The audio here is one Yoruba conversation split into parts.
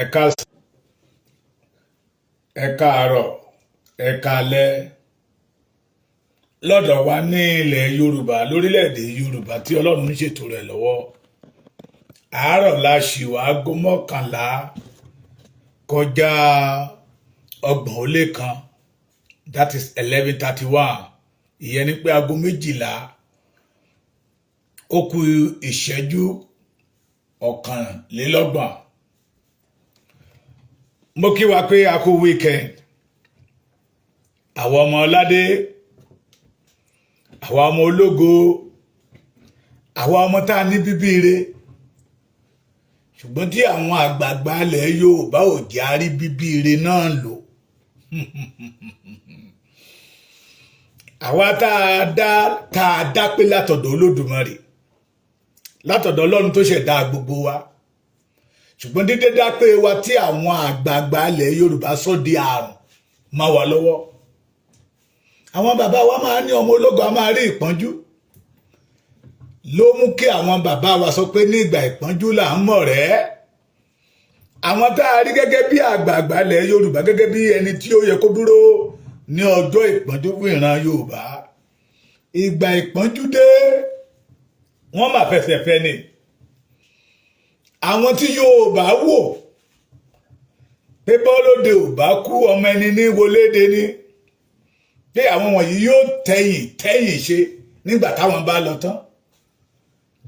Ẹ káàsán, ẹ káàárọ̀, ẹ káalẹ́ lọ́dọ̀ wa ní ilẹ̀ Yorùbá, lórílẹ̀‐èdè Yorùbá tí Ọlọ́run ń ṣètò rẹ̀ lọ́wọ́. Àárọ̀ la ṣì wá, aago 10:31, that is 11:31. Ìyẹn ni pé aago 12 ó kù ìṣẹ́jú 31. Mo kí wa pé a kú weekend. Àwọn ọmọ ọládé, àwa ọmọ ológo, àwa ọmọ tá a ní bíbí ire, ṣùgbọ́n tí àwọn àgbààgbà ilẹ̀ Yorùbá ò jẹ́ àrí bíbí ire náà lò. Àwa tá a dá pé látọ̀dọ̀ Olódùmarè, látọ̀dọ̀ Ọlọ́run tó ṣẹ̀dá gbogbo wa, ṣùgbọ́n dídé dá pé wa tí àwọn àgbààgbà ilẹ̀ Yorùbá sọ di àrùn máa wà lọ́wọ́. Àwọn bàbá wa máa ní ọmọ ológo a máa rí ìpọ́njú, ló mú kí àwọn bàbá wa sọ pé ní ìgbà ìpọ́njú là ń mọ̀ rẹ́. Àwọn tá a rí gẹ́gẹ́ bí àgbààgbà ilẹ̀ Yorùbá, gẹ́gẹ́ bí ẹni tí ó yẹ kó dúró ní ọjọ́ ìpọ́njú fún ìran Yorùbá, ìgbà ìpọ́njú dé, wọ́n máa fẹsẹ̀ fẹ́ ni. Àwọn tí Yorùbá wò pé bọ́lódé ò bá kú, ọmọ ẹni ní wọléde ni, pé àwọn wọ̀nyí yóò tẹ̀yìn tẹ̀yìn ṣe nígbà táwọn bá lọ tán,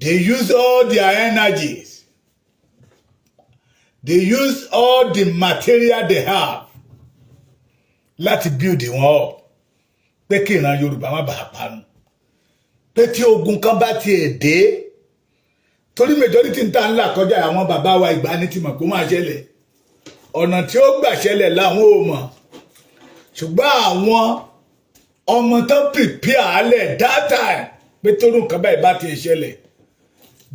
they use all their energies, they use all the material they have láti build wọn up pé kí ìran Yorùbá má bàa parun, pé tí ogun kan bá tiẹ̀ dé, torí majority ń ta ńlá kọjá, àwọn bàbá wa ìgbà ní ti mọ̀ kó máa ṣẹlẹ̀. Ọ̀nà tí ó gbà ṣẹlẹ̀ làwọn ò mọ̀, ṣùgbọ́n àwọn ọmọ tán prepare alẹ̀ that time pé torún kan báyìí bá ti ṣẹlẹ̀,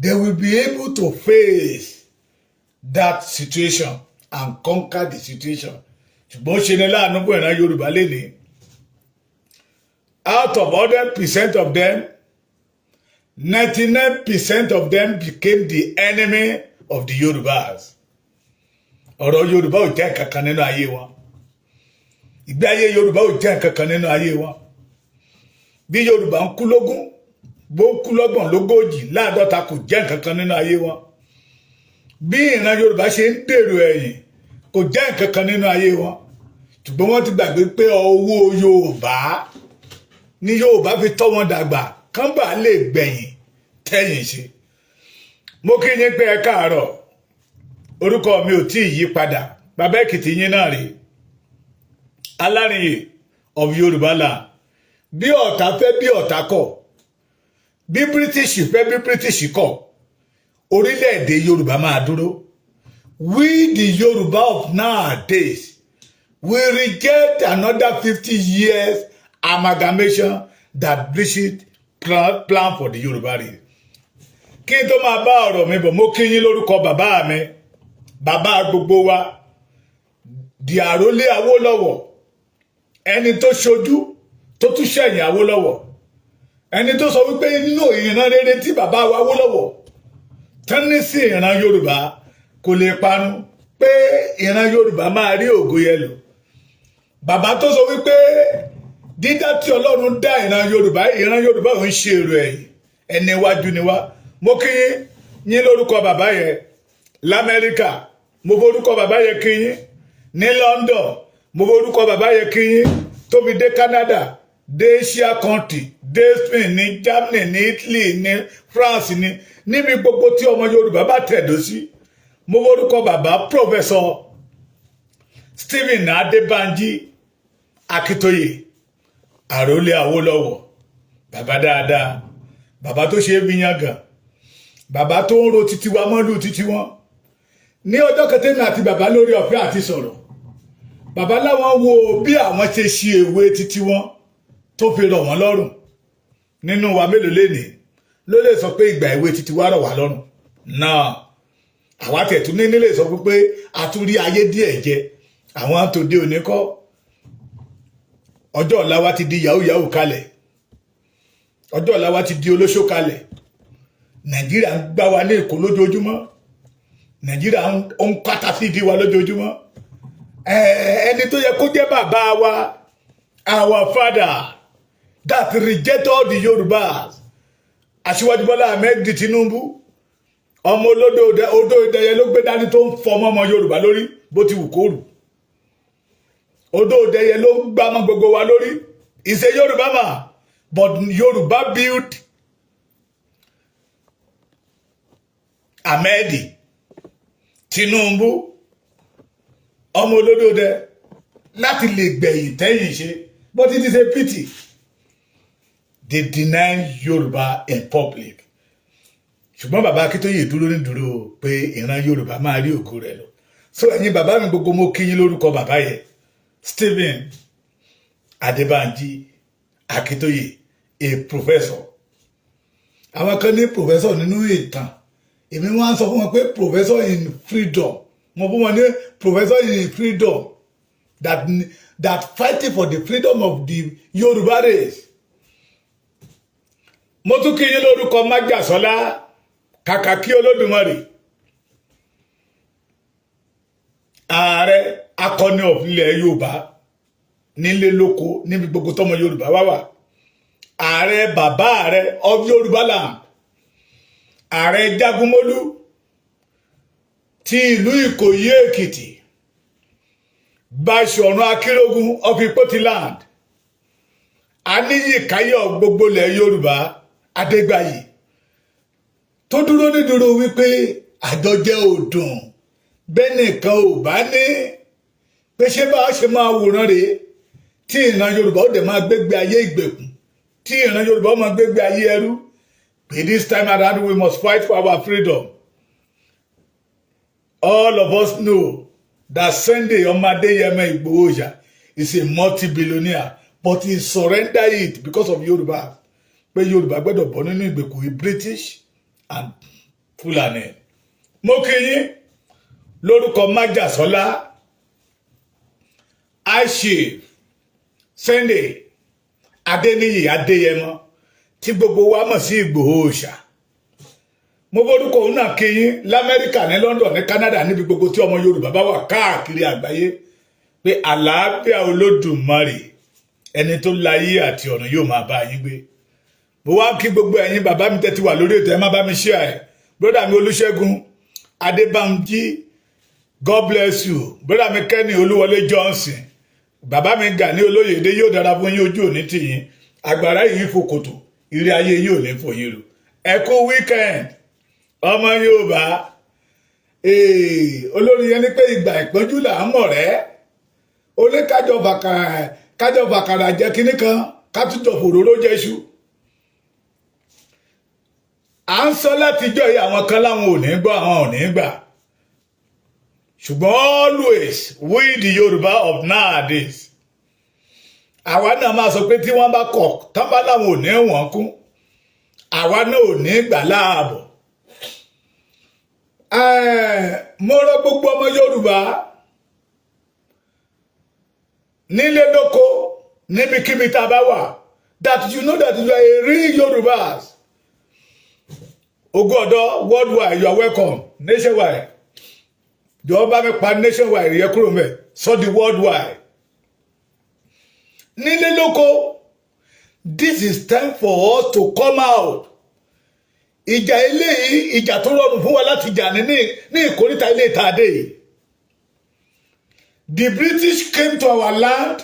they will be able to face that situation and conquer the situation. Ṣùgbọ́n ó ṣe ní láàánú fún ìran Yorùbá lénìí, out of 100% of them, 99% of them became the enemy of the Yorubas. Ọ̀rọ̀ Yorùbá ò jẹ́ kankan nínú ayé wọn. Ìgbé ayé Yorùbá ò jẹ́ kankan nínú ayé wọn. Bí Yorùbá ń kú lógún, bó kú lọ́gbọ̀n, lógójì, láàdọ́ta, kò jẹ́ kankan nínú ayé wọn. Bí ìran Yorùbá ṣe ń dèrò ẹ̀yìn, kò jẹ́ kankan nínú ayé wọn. Ṣùgbọ́n wọ́n ti gbàgbé pé owó Yorùbá ní Yorùbá fi tọ́ wọn dàgbà, kán bá lè gbẹ̀yìn tẹ́yìn ṣe. Mo kí yín pé ẹ káàárọ̀. Orúkọ mi ò tí ì yí padà, Bàbá Èkìtì yín náà rèé, Alárìnyè of Yorùbá land. Bí ọ̀tá fẹ́, bí ọ̀tá kọ̀, bí British fẹ́, bí British kọ̀, orílẹ̀-èdè Yorùbá máa dúró. We the Yorùbá of nowadays, we reject another 50 years amalgamation that British plan for the Yorùbá race. Kí n tó máa bá ọ̀rọ̀ mi bọ̀, mo kí yín lórúkọ bàbá mi, bàbá gbogbo wa, di àrólé Awólọ́wọ̀, ẹni tó ṣojú tó tún ṣẹ̀yìn Awólọ́wọ̀, ẹni tó sọ wípé inú ìran rere tí bàbá wa Awólọ́wọ̀ tán ní sí ìran Yorùbá kò lè parun, pé ìran Yorùbá máa rí ògo yẹn lò. Bàbá tó sọ wípé dídá tí Ọlọ́run dá ìran Yorùbá, ìran Yorùbá ò ń ṣe èrò ẹ̀yìn, ẹni iwájú ni wá. Mo kí yín lórúkọ bàbá yẹn Lamẹ́ríkà, mo forúkọ bàbá yẹn kí yín ní London, mo forúkọ bàbá yẹn kí yín tó fi dé Canada, dé Asia country, dé Spain, ní Germany, ní Italy, ní France, ní níbi gbogbo tí ọmọ Yorùbá bá tẹ̀dó sí. Mo forúkọ bàbá Professor Stephen Adébánjí Akíntóyè, àròlé Awólọ́wọ̀, bàbá dáadáa, bàbá tó ṣe é fi yangàn, bàbá tó ń ro títí wa mọ́lù títí wọn. Ní ọjọ́ kẹtẹ́mi àti bàbá lórí ọ̀fẹ́ àti sọ̀rọ̀, bàbá láwọn wo bí àwọn ṣe ṣe èwe títí wọn tó fi rọ̀ wọ́n lọ́rùn. Nínú wa, mélòó lénìí ló lè sọ pé ìgbà èwe títí wa rọ̀ wá lọ́rùn náà? Àwa tẹ̀tún ní nílé sọ pé a tún rí ayé díẹ̀ jẹ. Àwọn tòde òní kọ́, ọjọ́ ọ̀la wa ti di yahoo yahoo kalẹ̀, ọjọ́ ọ̀la wa ti di olóṣó kalẹ̀. Nàìjíríà ń gbá wa ní Èkó lójoojúmọ́. Nàìjíríà ń kátà sí ìdí wa lójoojúmọ́. Ẹni tó yẹ kó jẹ́ bàbá wa, our father that reject all the Yorùbás, Aṣíwájú Bọ́lá Ahmed Tinubu, ọmọ olódò odò ìdẹyẹ ló gbé dání tó ń fọmọ ọmọ Yorùbá lórí bó ti wù kó rù. Odò ìdẹyẹ ló ń gbámọ́ gbogbo wa lórí. Is a Yorùbá man, but Yorùbá build Ahmed Tinubu, ọmọ olódò dẹ, láti lè gbẹ̀yìn tẹ́yìn ṣe. But it is a pity they deny Yorùbá in public. Ṣùgbọ́n bàbá Akíntóyè dúró ní dúró pé ìran Yorùbá máa rí ògo rẹ̀ lọ. So ẹ̀yin bàbá mi gbogbo, mo kí yín lórúkọ bàbá yẹn, Stephen Adébánjí Akíntóyè, a professor. Àwọn kan ní professor nínú ìtàn, èmi wọ́n á sọ fún wọn pé professor in freedom. Mo fún wọn ní professor in freedom that fighting for the freedom of the Yorùbá race. Mo tún kí yín lórúkọ Májàsọ́lá, kàkà kí Olódùmarè, ààrẹ akọni of ilẹ̀ Yorùbá, nílé lóko, níbi gbogbo tọmọ Yorùbá wá wà, ààrẹ, bàbá ààrẹ of Yorùbá land, ààrẹ Jagunmólú ti ìlú Ìkòyí Èkìtì, Báṣọ̀run Akínrógun of Ìpótì land, Aníyìkáyọ̀ gbogbo ilẹ̀ Yorùbá, Adégbàyí, tó dúró nídúró wípé àjọjẹ ò dùn bẹ́ẹ̀ nìkan ò bá ní pé ṣé bá a ṣe máa wòran rèé tí ìran Yorùbá ó dẹ̀ máa gbégbé ayé ìgbèkùn, tí ìran Yorùbá ó máa gbégbé ayé ẹrú, pé this time around we must fight for our freedom. All of us know that Sunday ọmọ Adéyẹmọ Ìgbòho Òòṣà is a multi-billionaire, but he surrender it because of Yorùbá, pé Yorùbá gbọ́dọ̀ bọ́ nínú ìgbèkùn British and Fulani. Mo kí yín lórúkọ Májàsọ́lá, Chief Sunday Adéníyì Adéyẹmọ, tí gbogbo wa mọ̀ sí Ìgbòho Òòṣà. Mo forúkọ òun náà kí yín l'Amẹ́ríkà, ní London, ní Canada, níbi gbogbo tí ọmọ Yorùbá bá wà káàkiri àgbáyé, pé àlàáfíà Olódùmarè, ẹni tó láyé àti ọ̀run, yóò máa bá yín gbé. Mo wá kí gbogbo ẹ̀yin bàbá mi tẹ́tí wà lórí ètò. Ẹ má bá mi share ẹ̀. Brother mi Olúṣẹ́gun Adébánjí, God bless you. Brother mi Kenny Olúwọlé Johnson, bàbá mi Gani Olóyèdè, yóò dára fún yín, ojú òní tì yín. Àgbàrá yìí fòkòtò ìrì ayé yìí ò ní fò yín rò. Ẹ kú weekend, ọmọ Yorùbá. Olórin yẹn ní pé ìgbà ìpọ́njú là ń mọ̀ rẹ́ ó ní kájọ fàkàrà jẹ́ kínní kan, kátújọ fòróró jẹ́ṣu. À ń sọ látijọ́ yìí, àwọn kan láwọn ò ní gbọ́, àwọn ò ní gbà. Ṣùgbọ́n always we the Yorùbá of nowadays, àwa náà máa sọ pé tí wọ́n bá kọ̀ tán, bá láwọn ò ní wọ́n kún, àwa náà ò ní gbà láàbọ̀. Mo rọ gbogbo ọmọ Yorùbá nílé lóko, níbikíbi tá a bá wà, that you know that you are a real Yorùbás. Ogún ọ̀dọ́ worldwide, you are welcome. Nationwide, jọ̀wọ́ bá mi pa nationwide yẹ kúrò mẹ́, sọ di worldwide, nílé lóko. This is time for us to come out. Ìjà eléyìí, ìjà tó rọrùn fún wa láti jà ní ìkóríta ilé ìtàdé yìí. The British came to our land,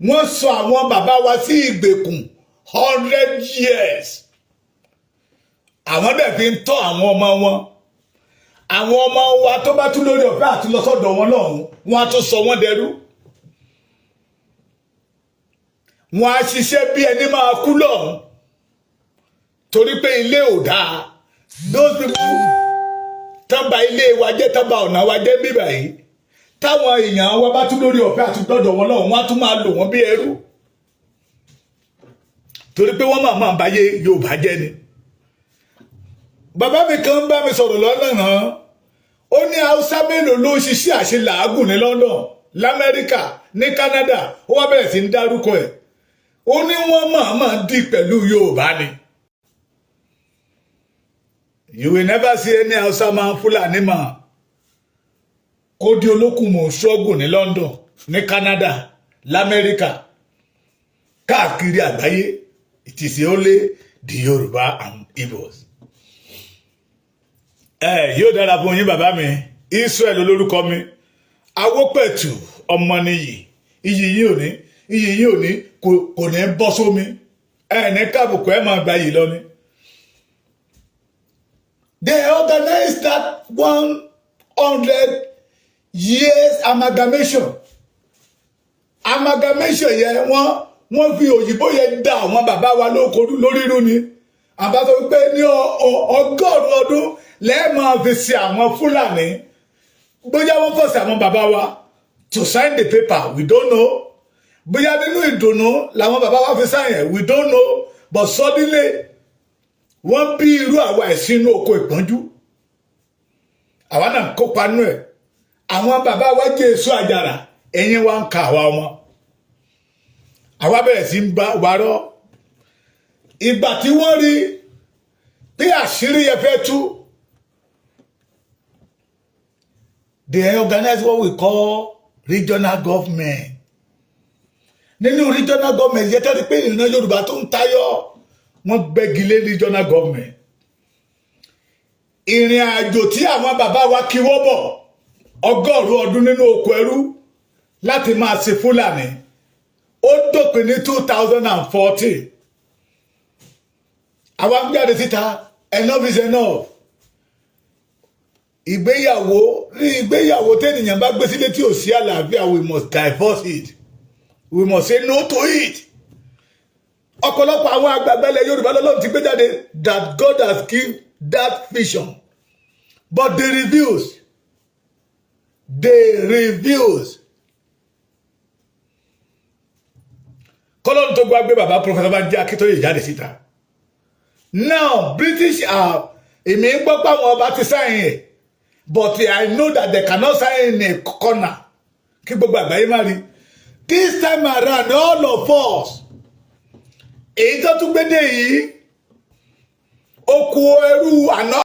wọ́n sọ àwọn bàbá wa sí ìgbèkùn 100 years. Àwọn dẹ̀ fi ń tọ́ àwọn ọmọ wọn. Àwọn ọmọ wa tó bá tún lórí ọ̀fẹ́ àti lọ sọ́dọ̀ wọn lọ́hùn, wọ́n á tún sọ wọ́n dẹrú. Wọ́n á ṣiṣẹ́ bí ẹni máa kú lọ́hùn, torí pé ilé ò dáa. Those people tán ba ilé wa jẹ́, tán ba ọ̀nà wa jẹ́ bíbà yìí, táwọn èèyàn wa bá tún lórí ọ̀fẹ́ àti dọ́dọ̀ wọn lọ́hùn, wọ́n á tún máa lò wọ́n bí ẹrú, torí pé wọ́n máa báyé Yorùbá jẹ́ ni. Bàbá mi kan bá mi sọ̀rọ̀ lọ́nà náà, ó ní Haúsá mélòó ló ń ṣiṣẹ́ àṣelàágùn ní London, l'Amẹ́ríkà, ní Canada? Ó wá bẹ̀rẹ̀ sí ń dárúkọ ẹ̀. Ó ní wọ́n máa dì pẹ̀lú Yorùbá ni. You will never see any Hausa man, Fulani man. Kó di olókùn mò ń ṣọ́gùn ní London, ní Canada, l'Amẹ́ríkà, káàkiri àgbáyé. It is only the Yorùbá and Igbos. Ẹ yóò dára fún yín, bàbá mi. Israel olórúkọ mi, Awópẹ̀tù ọmọnìyí. Iyì yìí ò ní, iyì yìí ò ní, kò ní bọ́ sómi. Ẹ ní kábùkù, ẹ máa gba yìí lọ ni. They organized that 100 years amalgamation. Amalgamation yẹn, wọ́n fi òyìnbó yẹn dá àwọn bàbá wa lóko lórí irú ni. Àbá sọ wípé ní 100 ọdún lẹ́ẹ̀máa fi ṣe àwọn Fúlàní. Bóyá wọ́n force àwọn bàbá wa to sign the paper, we don't know. Bóyá nínú ìdùnnú làwọn bàbá wa fi sign ẹ̀, we don't know. But suddenly, wọ́n bí irú àwa ẹ̀ sínú oko ìpọ́njú. Àwa náà kópa nú ẹ̀. Àwọn bàbá wa jẹ́ èso àjàrà, ẹ̀yìn wa ń ka àwa ọmọ. Àwa bẹ̀rẹ̀ sí ń bá warọ́. Ìgbà tí wọ́n rí pé àṣírí yẹn fẹ́ tú, they organize what we call regional government. Nínú regional government yẹn, tẹ́lẹ̀ pé ìran Yorùbá tó ń tayọ, wọ́n gbẹ́gi lé regional government. Ìrìn àjò tí àwọn bàbá wa kíwọ́ bọ̀ 100 ọdún nínú oko ẹrú láti máa ṣe Fúlàní, ó dópin ní 2014. Àwa ń jáde síta, enough is enough. Ìgbéyàwó ní ìgbéyàwó tẹ́nìyàn bá gbé sílé tí ò sí àlàáfíà, we must divorce it, we must say no to it. Ọ̀pọ̀lọpọ̀ àwọn àgbààgbà ilẹ̀ Yorùbá lọ́lọ́run ti gbé jáde, that God has given that vision, but they refuse, they refuse. Kọ́lọ́run tó gbá gbé bàbá Professor Banji Akíntóyè jáde síta. Now British are, èmi ń gbọ́ pé àwọn ọba ti sign ẹ̀, but I know that they cannot sign in a corner kí gbogbo àgbáyé má rí. This time around, all of us, èyí tó tún gbédè yìí, oko ẹrú àná.